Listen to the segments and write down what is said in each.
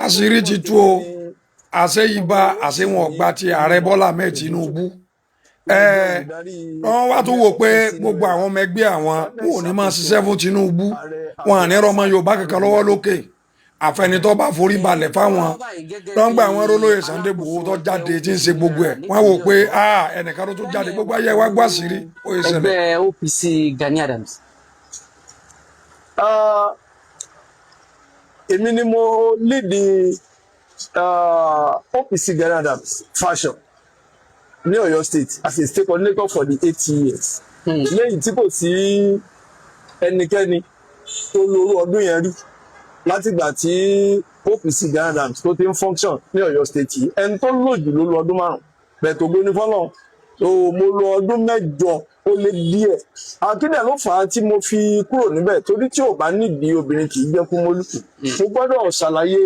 Àṣírí ti tú o. Àṣẹ ibà àṣẹ wọn ọgbà ti ààrẹ Bọ́lá Ahmed Tinubu. Ẹ wọ́n wá tún wò pé gbogbo àwọn ọmọ ẹgbẹ́ àwọn wọn ò ní máa ṣiṣẹ́ fún Tinubu, wọn à ní rọmọ Yorùbá kankan lọ́wọ́ lókè, àfẹnitọ́ bá forí balẹ̀ fáwọn lọ́ngbà. Àwọn rólóyè Sunday Igboho tó jáde tí ń ṣe gbogbo ẹ̀, wọ́n wò pé ẹnìkan ló tún jáde, gbogbo ayé wa gbọ́ àṣírí ó yẹ ṣẹlẹ̀. Ẹgbẹ́ OPC Gani Adams. Èmi ni mo lead the OPC Gani Adams faction ní Ọ̀yọ́ State as a state coordinator for the 8 years. Lẹ́yìn tí kò sí ẹnikẹ́ni tó lórú ọdún yẹn rí látìgbà tí OPC Gani Adams tó ti ń function ní Ọ̀yọ́ State yìí. Ẹni tó lò jù ló lo ọdún 5, bẹ́ẹ̀ tó gbóní fọlọ́n tó mo lo ọdún 8 ó lé díẹ̀. Àkídẹ̀ ló fà á tí mo fi kúrò níbẹ̀? Torí tí ò bá nídìí, obìnrin kì í jẹ́ kúmólú. Mo gbọ́dọ̀ ṣàlàyé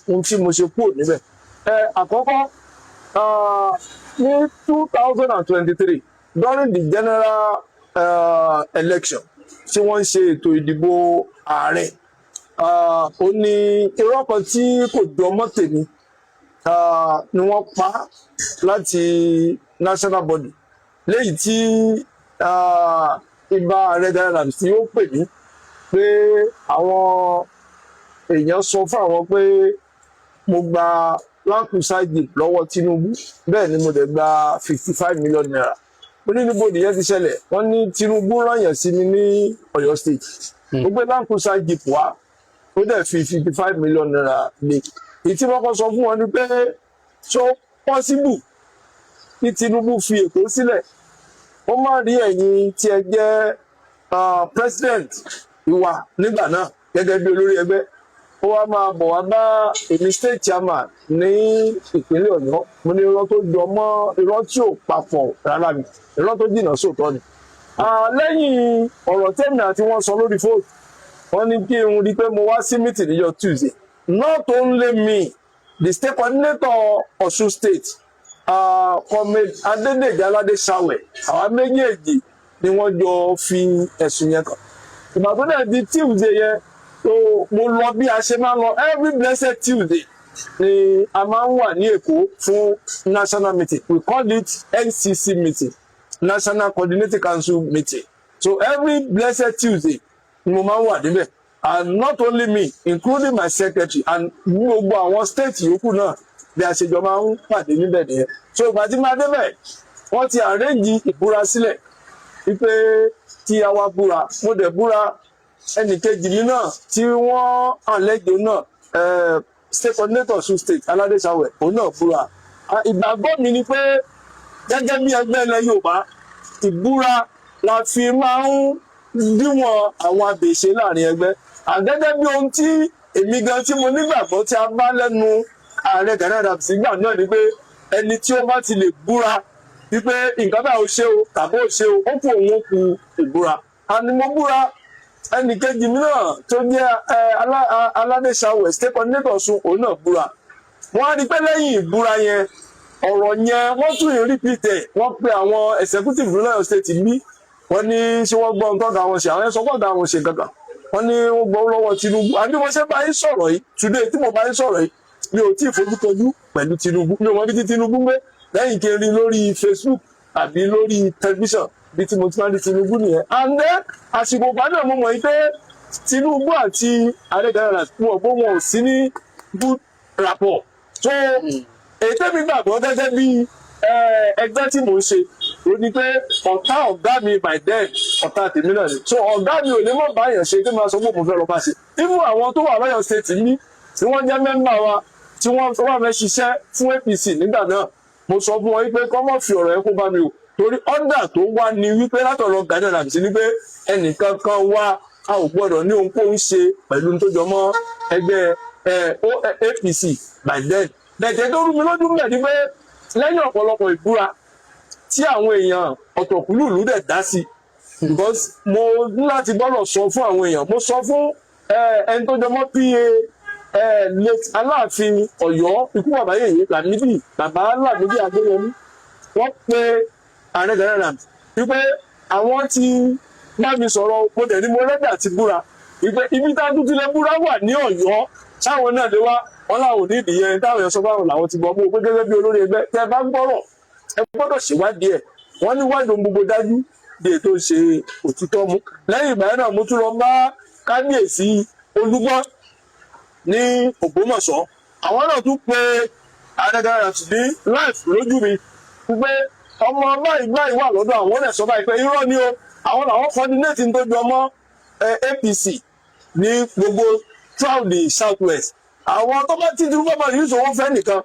ohun tí mo ṣe kúrò níbẹ̀. Ẹ àkọ́kọ́, ní 2023, during the general election tí wọ́n ń ṣe ètò ìdìbò ààrẹ, ó ní irọ́ kan tí kò jọ mọ́ tèmi ni wọ́n pa láti national body, léyìí tí ibà ààrẹ Gani Adams tí ó pè mí pé àwọn èèyàn sọ fún àwọn pé mo gba Land Cruiser Jeep lọ́wọ́ Tinubu, bẹ́ẹ̀ ni mo dẹ̀ gba ₦55 million. Mo ní níbo nìyẹn ti ṣẹlẹ̀? Wọ́n ní Tinubu rányàn sí mi ní Ọ̀yọ́ State, ó gbé Land Cruiser Jeep wá, ó dẹ̀ fi ₦55 million lé. Èyí tí wọ́n kọ́ sọ fún wọn ni pé, so possible kí Tinubu fi Èkó sílẹ̀, ó má rí ẹ̀yin tí ẹ jẹ́ president ìwà nígbà náà gẹ́gẹ́ bí olórí ẹgbẹ́, ó wá máa bọ̀ wá bá èmi state chairman ní ìpínlẹ̀ Ọ̀yọ́? Mo ní irọ́ tó jọ mọ́ irọ́ tí ò papọ̀ rárá mi, irọ́ tó jìnnà sóòótọ́ ni. Lẹ́yìn ọ̀rọ̀ tẹ́mi àti wọ́n sọ lórí fóònù, wọ́n ní kí n rí i pé mo wá sí meeting níjọ́ Tuesday. Not only me, the state coordinator Ọ̀ṣun State, Comrade Adédèjì Aládé-Ṣàwẹ̀, àwa méjèèjì ni wọ́n jọ fi ẹ̀sùn yẹn kàn. Ìgbà tó dẹ̀ di Tuesday yẹn tó, mo lọ bí a ṣe máa ń lọ. Every blessed Tuesday ni a máa ń wà ní Èkó fún national meeting. We call it NCC meeting, National Coordinating Council meeting. So every blessed Tuesday ni mo máa ń wà níbẹ̀, and not only me, including my secretary and gbogbo àwọn state yòókù náà, bí a ṣe jọ máa ń pàdé níbẹ̀ nìyẹn. So ìgbà tí máa débẹ̀, wọ́n ti arrange ìbúra sílẹ̀ wípé tí a wá búra. Mo dẹ̀ búra. Ẹnìkejì mi náà tí wọ́n àlejò náà, state coordinator Ọ̀ṣun State, Aládéṣàwẹ̀, òun náà búra. Ìgbàgbọ́ mi ni pé gẹ́gẹ́ bí ẹgbẹ́ ilẹ̀ Yorùbá, ìbúra la fi máa ń díwọ̀n àwọn abèṣe láàrin ẹgbẹ́. Àgẹ́gẹ́ bí ohun tí èmi gan tí mo nígbàgbọ́ tí a bá lẹ́nu ààrẹ Gani Adams nígbà náà ni pé ẹni tí ó bá ti lè búra wípé nǹkan báyìí ó ṣe o tàbí ó ṣe o, ó kú òun ó kú ìbúra. Àní mo búra. Ẹnì kejì mi náà tó jẹ́ Aládéṣàwẹ̀, state coordinator Ọ̀ṣun, òun náà búra. Wọ́n á rí pé lẹ́yìn ìbúra yẹn, ọ̀rọ̀ yẹn wọ́n tún yìí repeat ẹ̀. Wọ́n pe àwọn executive lọ́yọ̀ State bí, wọ́n ní ṣé wọ́n gbọ́ ohun tọ́ka wọn ṣe? Àwọn ẹ̀ sọ pé ọ̀gá wọn ṣe kankan. Wọ́n ní wọ́n gbọ́ lọ́wọ́ Tinubu. Àbí mo ṣe bá yín sọ̀rọ̀ yìí today, tí mo bá yín sọ̀rọ̀ yìí, mi ò tí ì fojú kojú pẹ̀lú Tinubu. Mi ò mọ bí tí Tinubu ń gbé, lẹ́yìn kí n rí lórí Facebook àbí lórí tẹlifíṣàn. Bí tí mo ti máa ń rí Tinubu nìyẹn. And then àsìkò ìgbà náà, mo mọ̀ yìí pé Tinubu àti ààrẹ Gani Adams, wọn pé wọn ò sí ní good rapport. So èyí tẹ́mi gbàgbọ́ gẹ́gẹ́ bí ẹgbẹ́ tí mò ń ṣe, ó ní pé ọ̀tá ọ̀gá mi by then, ọ̀tá tèmi náà ni. So ọ̀gá mi ò lè mọ̀ báyàn ṣe kí n máa sọ pé mo fẹ́ lọ bá ṣe. Even àwọn tó wà lọ́yọ̀ State ní tí wọ́n jẹ́ member wa, tí wọ́n wà fẹ́ ṣiṣẹ́ fún APC nígbà náà, mo sọ fún wọn wípé kọ́ mọ̀ fi ọ̀rọ̀ yẹn kó bá mi o, torí order tó wá ní wípé látọ̀rọ̀ Gani Adams ní pé ẹnìkan kan wá, a ò gbọ́dọ̀ ní ohunkóhun ṣe pẹ̀lú tó jọ mọ́ ẹgbẹ́ APC by then. Bẹ̀tẹ̀ tó rú mi lójú mẹ́ ni pé lẹ́yìn ọ̀pọ̀lọpọ̀ ìbúra tí àwọn èèyàn ọ̀tọ̀kùlùlù dẹ̀ dá sí, because mo ní láti gbọ́dọ̀ sọ fún àwọn èèyàn, mo sọ fún ẹni tó jọmọ́ pa late Aláàfin Ọ̀yọ́, ikú bàbá yèyé, Lámídì, bàbá Lámídì Adéyẹmí, wọ́n pe ààrẹ Gani Adams wípé àwọn ti bá mi sọ̀rọ̀. Mo dẹ̀ ní mo ready àti búra, wípé ibi tá a tún ti lè búra wà ní Ọ̀yọ́, sáwọn náà lè wá. Wọ́n láwọn ò ní ìdíyẹn táwọn èèyàn sọ fáwọn làwọn ti gbọ́ mú pé gẹ́gẹ́ bí olórí ẹgbẹ́, tẹ́ bá gbọ́rọ̀, ẹ gbọ́dọ̀ ṣèwádìí ẹ̀. Wọ́n ní wádìí ohun gbogbo dájú bí ètò ṣe òtítọ́ mú. Lẹ́yìn ìgbà yẹn náà, mo tún lọ bá Kábíyèsí Olúgbọ́n ní Ògbómọ̀ṣọ́. Àwọn náà tún pe Ààrẹ Gani Adams ní live lójú mi pé ọmọ báyìí báyìí wà lọ́dọ̀ àwọn. Ó dẹ̀ sọ báyìí pé irọ́ ni o, àwọn làwọn coordinate tó jọ mọ́ APC ní gbogbo throughout the South West. Àwọn tó bá tí Tinubu bá rí ìṣòwò fẹ́ nìkan,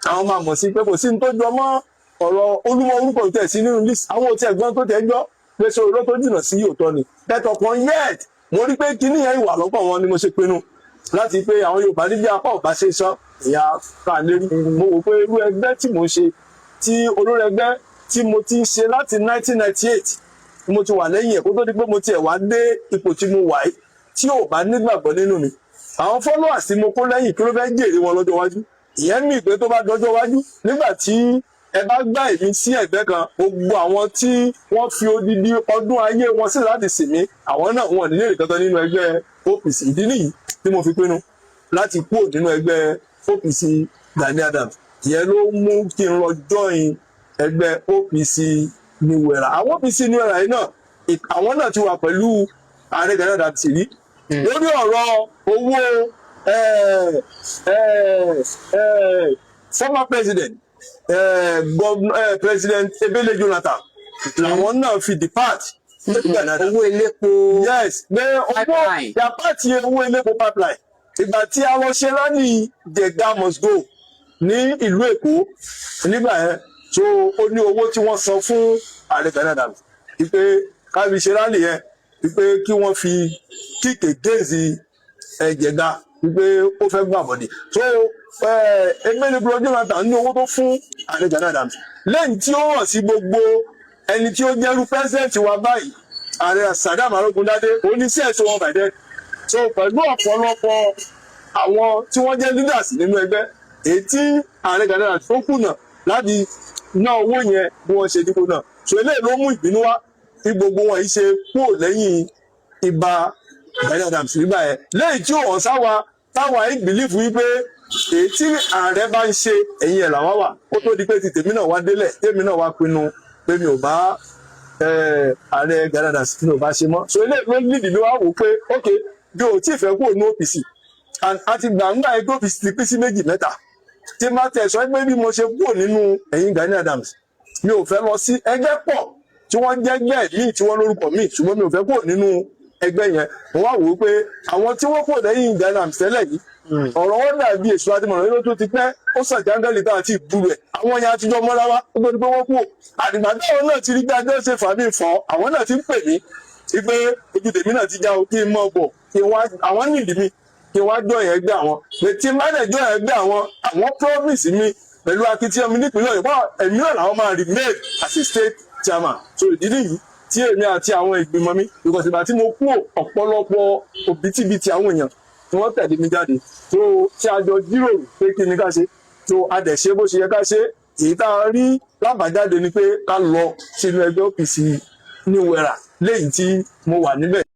àwọn máa mọ̀ sí pé kò sí ní tó jọ mọ́ ọ̀rọ̀ Olúmọ, orúkọ tẹ̀ sí nínú list. Àwọn ò tiẹ̀ gbọ́n tó tẹ̀ gbọ́ pé sọ irọ́ tó jìnnà sí òótọ́ ni. But upon yet, mo rí pé kíní yẹn ìwà lọ́pọ̀ wọn ni mo ṣe pinnu láti pé àwọn Yorùbá ní bí apá ò bá ṣe sán, ìyá ká lérí. Mo wò pé irú ẹgbẹ́ tí mò ń ṣe, tí olórí ẹgbẹ́ tí mo ti ń ṣe láti 1998, mo ti wà lẹ́yìn ẹ̀ kó tó di pé mo tiẹ̀ wá dé ipò tí mo wà yìí, tí ò bá nígbàgbọ́ nínú mi, àwọn followers tí mo kó lẹ́yìn, kí ló fẹ́ jèrè wọn lọ́jọ́ iwájú? Ìyẹn mì pé tó bá dọjọ́ iwájú, nígbà tí ẹ bá gbá èmi sí ẹ̀gbẹ́ kan, gbogbo àwọn tí wọ́n fi odidi ọdún ayé wọn sí láti sìn mí, àwọn náà wọn ní lè kankan nínú ẹgbẹ́ OPC. Ìdí nìyí tí mo fi pinnu láti kúrò nínú ẹgbẹ́ OPC Gani Adams. Ìyẹn ló mú kí n lọ join ẹgbẹ́ OPC New Era. Àwọn OPC New Era yìí náà, àwọn náà ti wà pẹ̀lú Ààrẹ Gani Adams rí lórí ọ̀rọ̀ owó former president, governor, President Ebele Jonathan, làwọn náà fi depart. Owó elépo. Yes, pé owó Pipeline. Depart owó elépo pipeline. Ìgbà tí a lọ ṣe rally "Jega must go" ní ìlú Èkó nígbà yẹn, so ó ní owó tí wọ́n san fún Ààrẹ Gani Adams wípé kábi ṣe rally yẹn, wípé kí wọ́n fi kick against Jega, wípé ó fẹ́ gbà bọ̀dẹ̀. So Ebele Jonathan ní owó tó fún Ààrẹ Gani Adams, lẹ́yìn tí ó hàn sí gbogbo ẹni tí ó jẹ́rú president wa báyìí, Ààrẹ Saddam Arógundádé, oníṣẹ́ ẹ̀sọ́ wọn bàjẹ́. So pẹ̀lú ọ̀pọ̀lọpọ̀ àwọn tí wọ́n jẹ́ leaders nínú ẹgbẹ́, èyí tí Ààrẹ Gani Adams tó kùnà láti ná owó yẹn bí wọ́n ṣe dípò náà, so eléyìí ló mú ìbínú wá tí gbogbo wọn yìí ṣe kúrò lẹ́yìn Ìbà Gani Adams nígbà yẹn, lẹ́yìn tí ó hàn sáwa táwa yìí believe wípé èyí tí ààrẹ bá ń ṣe, ẹ̀yìn ẹ̀ làwa wà. Ó tó di pé ti tèmi náà wá délẹ̀, tèmi náà wá pinnu pé mi ò bá Ààrẹ Gani Adams, mi ò bá ṣe mọ́. So eléyìí ló nídìí mi wá wò pé ok, bí o tí ì fẹ́ kúrò ní OPC, and àti gbàǹgbà ẹgbẹ́ OPC ti pín sí méjì mẹ́ta, tí má tẹ̀ sọ pé bí mo ṣe kúrò nínú ẹ̀yìn Gani Adams, mi ò fẹ́ lọ sí ẹgbẹ́ pọ̀ tí wọ́n jẹ́ ẹgbẹ́ míì tí wọ́n lórúkọ míì, ṣùgbọ́n mi ò fẹ́ kúrò nínú ẹgbẹ́ yẹn. Mo wá wò ó pé àwọn tí wọ́n kúrò lẹ́yìn Gani Adams tẹ́lẹ̀ yìí, ọ̀rọ̀ wọn dàbí èso àtìmọ̀ràn ló tó ti pẹ́, ó sàn jángẹ́lì tá àti ìbúrú ẹ̀. Àwọn yẹn àtijọ́ mọ́ra wá ó tó di pé wọ́n kúrò. Àdìgbà táwọn náà ti rí gbé adé ṣe fàmí fọ́, àwọn náà ti ń pè mí wípé ojú tèmi náà ti já o, kí n mọ̀ bọ̀, kí n wá, àwọn nídìí mi, kí n wá join ẹgbẹ́ àwọn, pé tí n bá dẹ̀ join ẹgbẹ́ àwọn, àwọn promise mi pẹ̀lú akitiyan mi nípìnlẹ̀ Ọ̀yọ́ báwọn, ẹ̀mí náà làwọn máa remain as a state chairman. So ìdí nìyí tí èmi àti àwọn ìgbìmọ̀ mi, because ìgbà tí mo kú, ọ̀pọ̀lọpọ̀ òbítíbitì àwọn èèyàn tí wọ́n tẹ̀lé mi jáde tó tí a jọ jíròrò pé kí ni ká ṣe, tó a dẹ̀ ṣe bó ṣe yẹ ká ṣe. Èyí tá a rí lábàjáde ni pé ká lọ sínú ẹgbẹ́ OPC New Era, léyìí tí mo wà níbẹ̀.